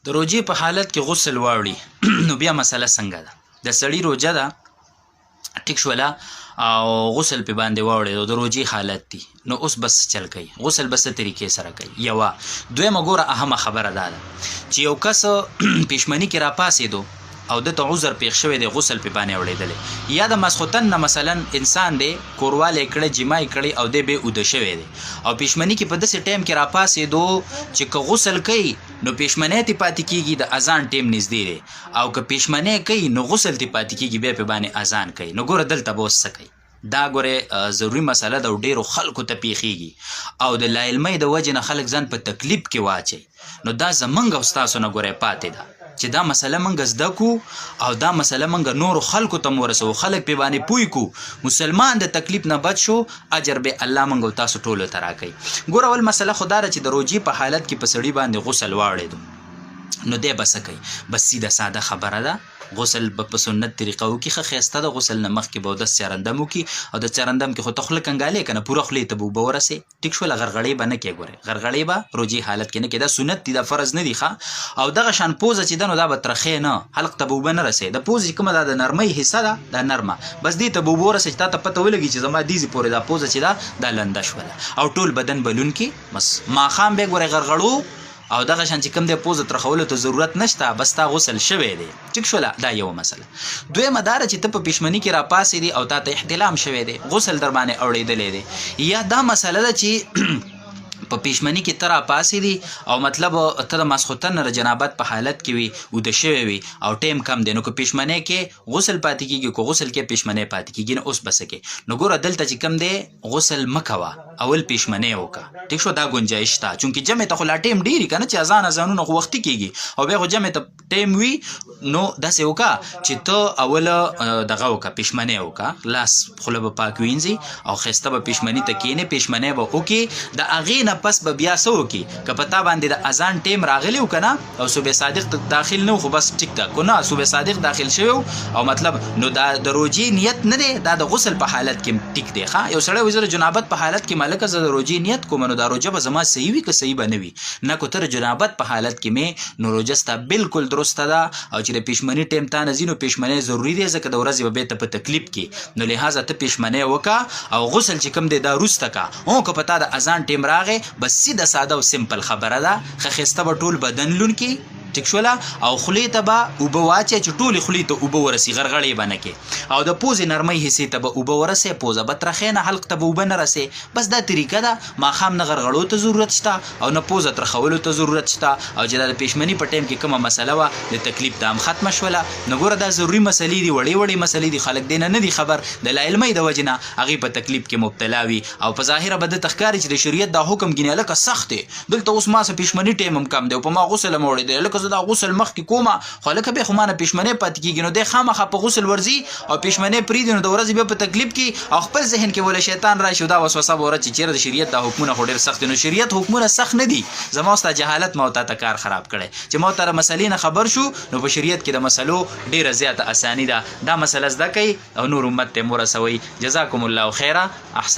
د روجې په حالت کې غسل واوړي نو بیا مسله څنګه ده؟ د سړي روجه ده، ټیک شوله، او غسل په باندې واوړي د روجې حالت دی، نو اوس بس چل کوي، غسل بس طریقې سره کوي. یوه دویمه ګوره اهمه خبره دا ده چې یو کس پښمنی کې را پاسېدو او د ته عذر پیښ شوی دی، غسل په باندې اوړېدلی، یا د ماسخوتن نه مثلا انسان دی کوروالی کړی، جماع کړی او دی به اوده شوی دی او پښمنی کې په داسې ټایم کې را پاسېدو چې که غسل کوي نو پښمنی تی پاتې کیږي، د اذان ټیم نږدې دی، او که پښمنی کوي نو غسل تی پاتې کیږي، بیا په باندې اذان کوي. نو ګوره دلته به اوس څه کوي؟ دا ګوره ضروري مسله ده او ډیرو خلکو ته پیښیږي او د لاعلمۍ د وجې نه خلک ځان په تکلیف کې واچوي. نو دا زمونږ او ستاسو نه ګوره پاتې ده چې دا مسله مونږ زده کو او دا مسله مونږ نورو خلکو ته ورسوو، خلک په باندې پوی کو، مسلمان د تکلیف نه بچ شو، اجر به الله مونږ او تاسو ټولو ته راکوي. ګوره اول مسله خو دا ده چې د روژې په حالت کې په سړي باندې غسل واړېدو نو دی به څه کوي؟ بس سیده ساده خبره ده، غسل به په سنت طریقه وکړي، ښه ښایسته د غسل نه مخکې به اودس چرندم وکړي، او د چرندم کې خو ته خوله کنګالې که نه، پوره خولې ته به اوبه ورسې، ټیک شوله، غرغړې به نه کې، ګورې غرغړې به روژې حالت کې نه کې، دا سنت دي، دا فرض نه دي. ښه، او دغه شان پوزه چې ده نو دا به ترخې نه، حلق ته به اوبه نه رسې، د پوزې کومه دا د نرمۍ حصه ده دا نرمه، بس دې ته به اوبه ورسې چې تا ته پته ولګي چې زما دیزې پورې دا پوزه چې ده دا لنده شوله، او ټول بدن به لون کې. بس ماښام به ګورې غرغړو او دغه شان چې کوم دی پوزه ترخولو ته ضرورت نشته، بس تا غسل شوی دی، ټیک شوله. دا یوه مسله. دویمه دا ده چې ته په پښمني کې راپاسې دی او تا ته احتلام شوی دی، غسل در باندې اوړېدلی دی، یا دا مسله ده چې په پښمني کې ته راپاسې دی او مطلب ته د ماسخوتن نه جنابت په حالت کې وي، اوده شوی وي او ټیم کم دی، نو که پښمنۍ کې غسل پاتې کیږي، که غسل کې پښمنۍ پاتې کیږي، نو اوس بس کې. نو ګوره دلته چې کم دی غسل مکوه، اول پښمنۍ وکړه، ټیک شو، دا گنجائش شته، چونکه جمع ته خو لا ټیم ډیری کنه چې اذان اذانونه خو وختي کیږي او بیا خو جمع ته ټیم وي. نو داسې وکړه چې ته اول دغه وکړه، پښمنۍ وکړه، لاس خوله به پاک وینځي او ښایسته به پښمني ته کینې، پښمنۍ به وکړي، د هغې نه پس به بیا څه وکړي؟ که په تا باندې د اذان ټیم راغلی و که نه او صبح صادق ته داخل نه، خو بس ټیک ده، که نه صبح صادق داخل شوی او مطلب نو دا د روژې نیت نه دی، دا د غسل په حالت کې ټیک دی. ښه، یو سړی وایي زه د جنابت په حالت کې ملکه زه د روژې نیت کوم، نو دا روژه به زما صحیح وي که صحیح به نه وي؟ نه، که ته د جنابت په حالت کې مې نو روژه ستا بالکل درسته ده، او چې د پښمني ټیم تا نه ځي نو پښمنی ضروري دی، ځکه د ورځې به بیا ته په تکلیف کې، نو لهذا ته پښمنی وکه او غسل چې کوم دی دا وروسته کا. هو، که په تا د اذان ټیم راغی بس سیده ساده او سمپل خبره ده، ښه ښایسته به ټول بدن لون کې، ټیک شوله، او خولې ته به اوبه واچوې چې ټولې خولې ته اوبه ورسي، غرغړې به نه کې، او د پوزې نرمۍ حصې ته به اوبه ورسې، پوزه به ترخې نه، حلق ته به اوبه نه رسې، بس دا طریقه ده. ماښام نه غرغړو ته ضرورت شته او نه پوزه ترخولو ته ضرورت شته، او چې دا د پښمني په ټایم کې کومه مسله وه د تکلیف دا هم ختمه شوله. نو ګوره دا ضروري مسلې دي، وړې وړې مسلې دي، خلک دې نه نه دي خبر، د لاعلمۍ د وجې نه هغوی په تکلیف کې مبتلا وي، او په ظاهره به ده ته ښکاري چې د شریعت دا حکم ګینې هلکه سخت دی، دلته اوس ما څه پښمني ټایم هم کم دی او په ما غسل هم اوړېدلی، هلکه زه دا غسل مخکې کوم خو هلکه بیا خو ما نه پښمنۍ پاتې کېږي، نو دی خامخا په غسل ورځي او پښمنۍ پرېږدي، نو د ورځې بیا په تکلیف کې او خپل ذهن کې به له شیطان راشي او دا وسوسه به ورځي چې چېرې د شریعت دا حکمونه خو ډېر سخت دي. نو شریعت حکمونه سخت نه دي، زما او ستا جهالت ما او تا ته کار خراب کړی، چې ما او تا د مسلې نه خبر شو نو په شریعت کې د مسلو ډېره زیاته اساني ده. دا مسله زده کړئ او نور امت ته هم ورسوئ. جزاکم الله خیرا. احسن.